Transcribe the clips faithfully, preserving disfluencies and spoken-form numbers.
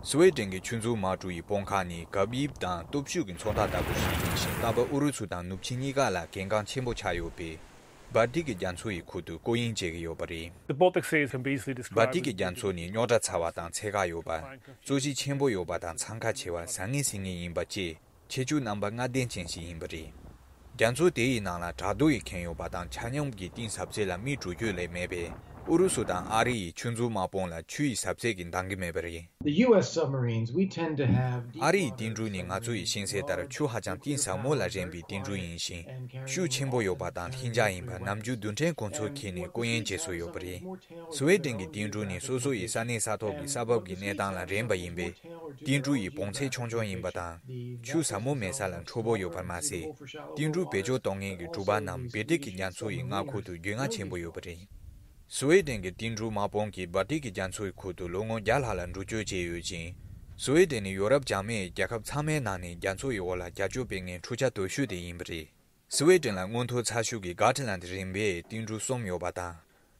སུ་ཝེ་ཏེན་གྱི་ཆུ་མཛོད་དམག་གྲུ་ཡི་དཔུང་ཁག་ནི་གབ་དབྱིབས་དང་སྟོབས་ཤུགས་ཀྱི་མཚོན་རྟགས་ལྟ་བུ་ཞིག་ཡིན་ཞིང་། རྟག་པར་ཨུ་རུ་སུ་དང་ནུབ་ཆིངས་གཉིས་ཀ་ལ་གལ་འགངས་ཆེན་པོ་ཆགས་ཡོད་པས། སྦལ་ཏིག་གི་རྒྱ་མཚོ་ཡི་ཁུལ་དུ་སྐོར་གཡེང་བྱེད་ཀྱི་ཡོད་པ་རེད། The Baltic Sea can be easily described སྦལ་ཏིག་གི་རྒྱ་མཚོ་ནི་རྙོག་དྲ་ཚ་བ་དང་ཚད་བཀག་ཡོད་པ། གཙོ་གཞི་ཆེན་པོ་ཡོད་པ་དང་འཚང་ཁ་ཆེ་བ། ཟང་ངེ་ཟིང་ངེ་ཡིན་པ་བཅས། ཁྱད་ཆོས་རྣམ་པ་ལྔ་ལྡན་ཅན་ཞིག་ཡིན་པ་རེད། རྒྱ་མཚོ་དེ་ཡི་ནང་ལ་བྲག་རྡོ་ཡིས་ཁེངས་ཡོད་པ་དང་ཆ་སྙོམས་ཀྱི་གཏིང་ཟབ་ཚད་ལ་མི་དྲུག་ཅུ་ལས་མེད་པས། ཨུ་རུ་སུ་དང་ཨ་རི་ཡི་ཆུ་མཛོད་དམག་དཔུང་ལ་ཆུ་ཡི་ཟབ་ཚད་ཀྱིས་འདང་གི་མེད་པ་རེད། The U S submarines, we tend to have ཨ་རི་ཡི་ཏིལ་འབྲུ་ནི་ང་ཚོ་ཡི་ཤེས་ཚད་ལྟར་ཆུ་ཧ་ཅང་གཏིང་ཟབ་མོ་ལ་རེངས་པའི་ཏིལ་འབྲུ་ཡིན་ཞིང་། ཤུགས་ཆེན་པོ་ཡོད་པ་དང་ལྷིང་འཇགས་ཡིན་པ། ནམ་རྒྱུན་རྡུལ་ཕྲན་གོ་མཚོན་འཁྱེར་ནས་སྐོར་གཡེང་བྱེད་སྲོལ་ཡོད་པ་རེད། སུ་ཝེ་ཏེན་གྱི་ཏིལ་འབྲུ་ནི་སོ་སོ་ཡི་ས་གནས་ས་ཐོག་གི་ས་བབ་ཀྱི་གནས་སྟངས་ལ་རན་པ་ཡིན་པས། ཏིལ་འབྲུ་ཡི་བོངས་ཚད་ཆུང་ཆུང་ཡིན་པ་དང་། ཆུ་ཟབ་མོ་མེད་ས་ལ་འཁྲུ་བོ་ཡོད་པར་མ་ཟད། ཏིལ་འབྲུ་བེད་སྤྱོད་གཏོང་མཁན་གྱི་གྲུ་པ་རྣམས་སྦལ་ཏིག་གི་རྒྱ་མཚོ་ཡི་མངའ་ཁུལ་དུ་རྒྱུས་མངའ་ཆེན་པོ་ཡོད་པ་རེད། སུ་ཝེ་ཏེན་གྱི་ཏིལ་འབྲུ་དམག་དཔུང་གིས་སྦལ་ཏིག་གི་རྒྱ་མཚོ་ཡི་ཁུལ་དུ་ལོ་ངོ་བརྒྱ་ལྷག་ལ་འགྲུལ་སྐྱོད་བྱས་ཡོད་ཅིང་། སུ་ཝེ་ཏེན་ནི་ཡོ་རོབ་འཇགས་མེད་རྒྱལ་ཁབ་ཚང་མའི་ནང་ནས་རྒྱ་མཚོ་ཡི་འོག་ལ་རྒྱ་སྐྱོར་སྤེལ་མཁན་འཕྲུལ་ཆས་སྟོབས་ཤུགས་དེ་ཡིན་པ་རེད། སུ་ཝེ་ཏེན་ལ་མངོན་མཐོ་ཚ་ཤོས་ཀྱི་གྷ་ཊི་ལན་རིམ་པའི་ཏིལ་འབྲུ་གསུམ་ཡོད་པ་དང་།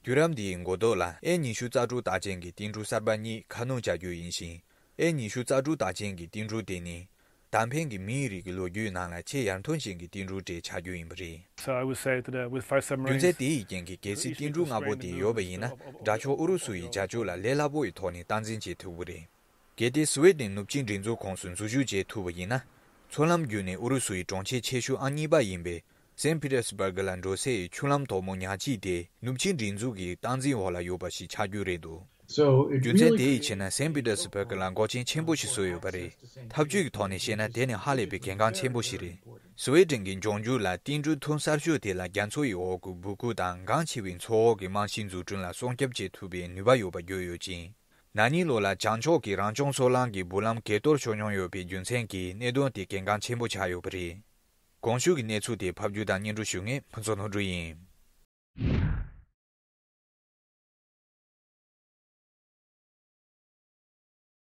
དུས་རབས་འདིའི་འགོ་ཐོག་ལ་ཨེ་ཉི་ཤུ་རྩ་དྲུག་རྟགས་ཅན་གྱི་ཏིལ་འབྲུ་གསར་པ་གཉིས་ཁ་སྣོན་བྱ་རྒྱུ་ཡིན་ཞིང་། ཨེ་ཉི་ཤུ་རྩ་དྲུག་རྟགས་ཅན་གྱི་ཏིལ་འབྲུ་དེ་ནི། ད་ཕན་གྱི་མིའི་རིགས་ཀྱི་ལོ་རྒྱུས་ནང་ལ་ཆེས་ཡར་ཐོན་ཅན་གྱི་ཏིལ་འབྲུ་གྲས་ཆགས་རྒྱུ་ཡིན་པ་རེད། So I would say that, uh, with five རྒྱུ་མཚན་submarines, དེ་ཡི་རྐྱེན་གྱིས་གལ་སྲིད་ཏིལ་འབྲུ་ལྔ་པོ་དེ་ཡོད་པ་ཡིན་ན། དགྲ་ཕྱོགས་ཨུ་རུ་སུ་ཡི་རྒྱ་སྐྱོར་ལ་ལས་སླ་པོ་ཡི་ཐོག་ནས་སྟངས་འཛིན་བྱེད་ཐུབ་ཀྱི་རེད། གལ་ཏེ་སུ་ཝེ་ཏེན་ནུབ་ཆིངས་སྒྲིག་འཛུགས་ཁོངས་སུ་འཛུལ་ཞུགས་བྱེད་ཐུབ་པ་ཡིན་ན། མཚོ་ལམ་བརྒྱུད་ནས་ཨུ་རུ་སུ་ཡི་གྲོང་ཁྱེར་ཆེ་ཤོས་ཨང་གཉིས་པ་ཡིན་པའི་སན་པི་ཏེར་སི་བྷར་གི་ལ་འགྲོ་སའི་ཆུ་ལམ་དོག་མོ་ཉག་གཅིག་དེ་ནུབ་ཆིངས་སྒྲིག་འཛུགས་ཀྱི་སྟངས་འཛིན་འོག་ལ་ཡོད་པ་ཞིག་ཆགས་རྒྱུ་རེད་འདུག So it རྒྱུ་མཚན་really དེ་ཡིས་བྱས་ན་སན་པི་ཏེར་སི་བྷར་གི་ལ་འགོག་རྐྱེན་ཆེན་པོ་ཞིག་བཟོས་ཡོད་པ་རེད། འཐབ་ཇུས་ཀྱི་ཐོག་ནས་བཤད་ན་དེ་ནི་ཧ་ལས་པའི་གལ་འགངས་ཆེན་པོ་ཞིག་རེད། སུ་ཝེ་ཏེན་གྱི་ལྗོངས་རྒྱུ་ལ་ཏིལ་འབྲུ་ཐོན་གསར་ཤོས་དེ་ལ་རྒྱ་མཚོ་ཡི་འོག་གི་སྦུ་གུ་དང་འགངས་ཆེ་བའི་མཚོ་འོག་གི་རྨང་གཞིའི་འཛུགས་སྐྲུན་ལ་སྲུང་སྐྱོབ་བྱེད་ཐུབ་པའི་ནུས་པ་ཡོད་པ་བརྗོད་ཡོད་ཅིང་། ན་ནིང་ལོ་ལ་བྱང་ཕྱོགས་ཀྱི་རང་བྱུང་སོལ་རླངས་ཀྱི་སྦུག་ལམ་གས་གཏོར་ཤོར་མྱོང་ཡོད་པའི་རྒྱུ་མཚན་གྱིས་གནད་དོན་དེ་གལ་འགངས་ཆེན་པོ་ཆགས་ཡོད་པ་རེད། གོང་ཞུས་ཀྱི་གནས་ཚུལ་དེ་ཕབ་སྒྱུར་དང་སྙན་སྒྲོན་ཞུ་མཁན་ཕུན་ཚོགས་ནོར་བུ་ཡིན།